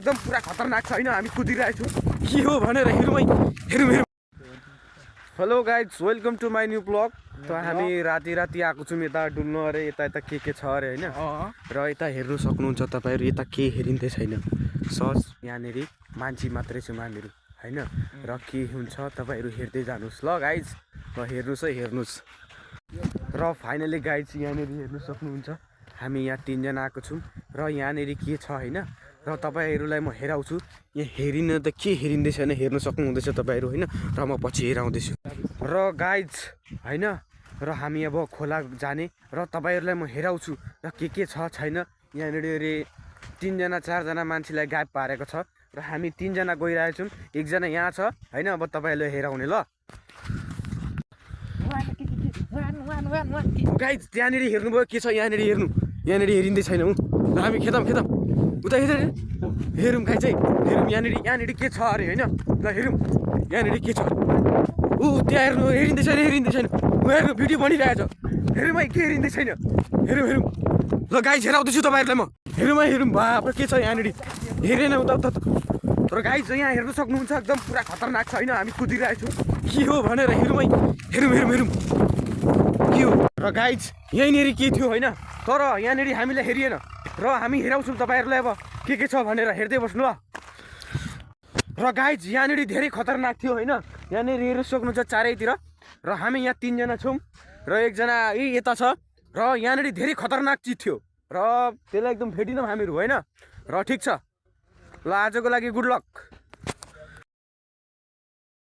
एकदम पुरा खतरनाक छ हैन हामी कुदिरहेको छौँ के हो भनेर हेरौँ। Hello guys welcome to my new blog. त हामी राति आएको छौँ यता डुल्नु अरे यता के छ अरे हैन र यता हेर्नु सक्नुहुन्छ तपाईँहरू यता के हेरिँदै छैन सस यहाँनिर मान्छे मात्रै छौँ हामीहरू हैन र के हुन्छ तपाईँहरू हेर्दै जानुहोस् ल गाइज ल हेर्नुहोस् र फाइनली गाइज यहाँनिर हेर्नु सक्नुहुन्छ हामी यहाँ 3 जना आएको छौँ र यहाँनिर के छ हैन र तपाईहरूलाई म हेराउँछु यहाँ हेरिन त के हेरिँदै छैन हेर्नु सक्नुहुँदैछ तपाईँहरू हैन र म पछि हेराउँदैछु र गाइज हैन र हामी अब खोला जाने र तपाईँहरूलाई म हेराउँछु र के छ छैन यहाँनिर 3 जना 4 जना मान्छेलाई गायब पारेको छ र हामी 3 जना गइरहेछौँ एकजना यहाँ छ हैन अब तपाईँहरूले हेराउने ल गाइज त्यहाँनिर हेर्नुभयो के छ यहाँनिर हेरिँदै छैन ल हामी खेतम उता हेरौँ गाइज है हेरौँ यहाँनिर के छ अरे हैन ल हेरौँ यहाँनिर के छ ऊ त्यहाँ हेरिँदै छैन हेर्नु भिडियो बनिरहेछ हेरौँ है के हेरिँदै छैन हेरौँ ल गाइज हेराउँदैछु तपाईँहरूलाई म हेरौँ बाप के छ यहाँनिर हेरेन उता तर गाइज यहाँ हेर्नु सक्नुहुन्छ एकदम पुरा खतरनाक छ हैन हामी कुदिरहेको छौँ के हो भनेर हेरौँ के हो र गाइज यहीँनिर के थियो होइन तर यहाँनिर हामीलाई हेरिएन र हामी हेराउँछौँ तपाईँहरूलाई अब के छ भनेर हेर्दै बस्नु ल र गाइज यहाँनिर धेरै खतरनाक थियो होइन यहाँनिर हेर्नु सक्नुहुन्छ चारैतिर र हामी यहाँ 3 जना छौँ र एकजना यता छ र यहाँनिर धेरै खतरनाक चिज थियो र त्यसलाई एकदम भेटिनौँ हामीहरू होइन र ठिक छ ल आजको लागि गुड लक।